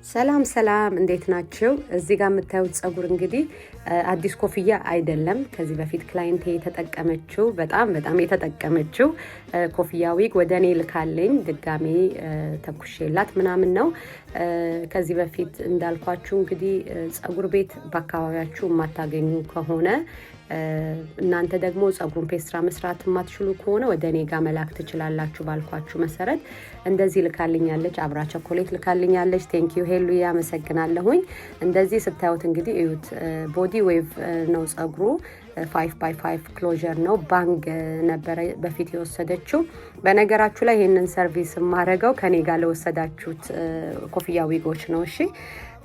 ሰላም ሰላም፣ እንዴት ናችሁ? እዚህ ጋር የምታዩት ጸጉር እንግዲህ አዲስ ኮፍያ አይደለም። ከዚህ በፊት client ኤ የተጠቀመችው፣ በጣም በጣም የተጠቀመችው ኮፍያ ዊግ ወደ እኔ ልካልኝ ድጋሜ ተኩሼላት ምናምን ነው። ከዚህ በፊት እንዳልኳችሁ እንግዲህ ጸጉር ቤት በአካባቢያችሁ የማታገኙ ከሆነ፣ እናንተ ደግሞ ጸጉሩን ፔስትራ መስራት የማትችሉ ከሆነ ወደ እኔ ጋር መላክ ትችላላችሁ ባልኳችሁ መሰረት እንደዚህ ልካልኛለች። አብራ ቸኮሌት ልካልኛለች። Thank you ሄሉ፣ አመሰግናለሁኝ። እንደዚህ ስታዩት እንግዲህ እዩት። Body wave ነው ጸጉሩ። 5 by 5 closure ነው። Bang ነበረ በፊት የወሰደችው። በነገራችሁ ላይ ይህንን service የማደርገው ከኔ ጋር ለወሰዳችሁት ኮፍያ ዊጎች ነው። እሺ፣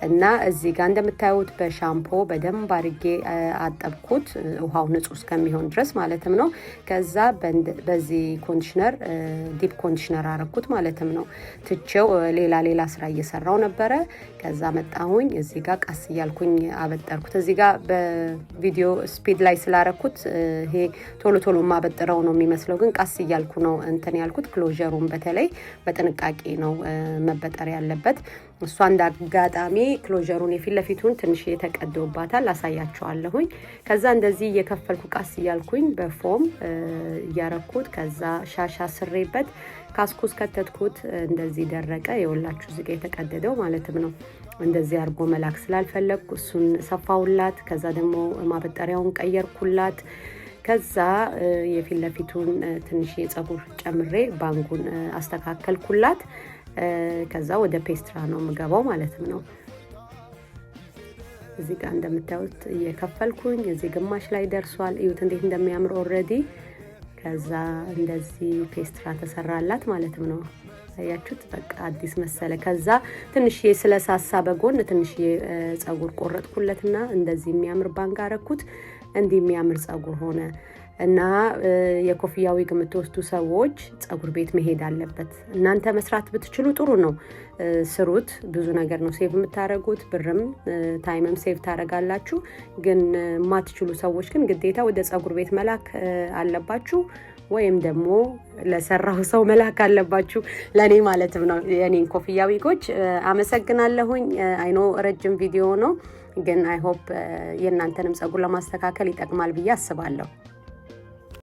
እና እዚህ ጋር እንደምታዩት በሻምፖ በደንብ አድርጌ አጠብኩት፣ ውሃው ንጹህ እስከሚሆን ድረስ ማለትም ነው። ከዛ በዚህ conditioner፣ deep conditioner አረኩት ማለትም ነው። ትቼው ሌላ ሌላ ስራ እየሰራው ነበረ። ከዛ መጣሁኝ፣ እዚህ ጋር ቀስ እያልኩኝ አበጠርኩት። እዚህ ጋር በቪዲዮ speed ላይ ስላረኩት ይሄ ቶሎ ቶሎ የማበጥረው ነው የሚመስለው፣ ግን ቀስ እያልኩ ነው እንትን ያልኩት። Closure ኡን በተለይ በጥንቃቄ ነው መበጠር ያለበት። እሷ እንደ አጋጣሚ closure ኡን የፊት ለፊቱን ትንሽ የተቀደውባታል፣ አሳያችኋለሁኝ። ከዛ እንደዚህ እየከፈልኩ ቀስ እያልኩኝ በ foam እያረኩት፣ ከዛ ሻሻ ስሬበት ካስኩስ ከተትኩት፣ እንደዚህ ደረቀ። የወላችሁ እዚህ ጋ የተቀደደው ማለትም ነው። እንደዚህ አድርጎ መላክ ስላልፈለግኩ እሱን ሰፋውላት። ከዛ ደግሞ ማበጠሪያውን ቀየርኩላት። ከዛ የፊት ለፊቱን ትንሽ የጸጉር ጨምሬ bang ኡን አስተካከልኩላት። ከዛ ወደ ፔስትራ ነው የምገባው ማለትም ነው። እዚህ ጋር እንደምታዩት እየከፈልኩኝ እዚህ ግማሽ ላይ ደርሷል። እዩት እንዴት እንደሚያምር already። ከዛ እንደዚህ ፔስትራ ተሰራላት ማለትም ነው። አያችሁት? በቃ አዲስ መሰለ። ከዛ ትንሽዬ ስለሳሳ በጎን ትንሽዬ ጸጉር ቆረጥኩለትና እንደዚህ የሚያምር bang አረኩት። እንዲህ የሚያምር ጸጉር ሆነ። እና የኮፍያ ዊግ የምትወስዱ ሰዎች ጸጉር ቤት መሄድ አለበት። እናንተ መስራት ብትችሉ ጥሩ ነው፣ ስሩት። ብዙ ነገር ነው save የምታደርጉት፣ ብርም time ም save ታደርጋላችሁ። ግን የማትችሉ ሰዎች ግን ግዴታ ወደ ጸጉር ቤት መላክ አለባችሁ ወይም ደግሞ ለሰራው ሰው መላክ አለባችሁ፣ ለእኔ ማለትም ነው። የኔን ኮፍያ ዊጎች አመሰግናለሁኝ። I know ረጅም ቪዲዮ ነው፣ ግን I hope የእናንተንም ጸጉር ለማስተካከል ይጠቅማል ብዬ አስባለሁ።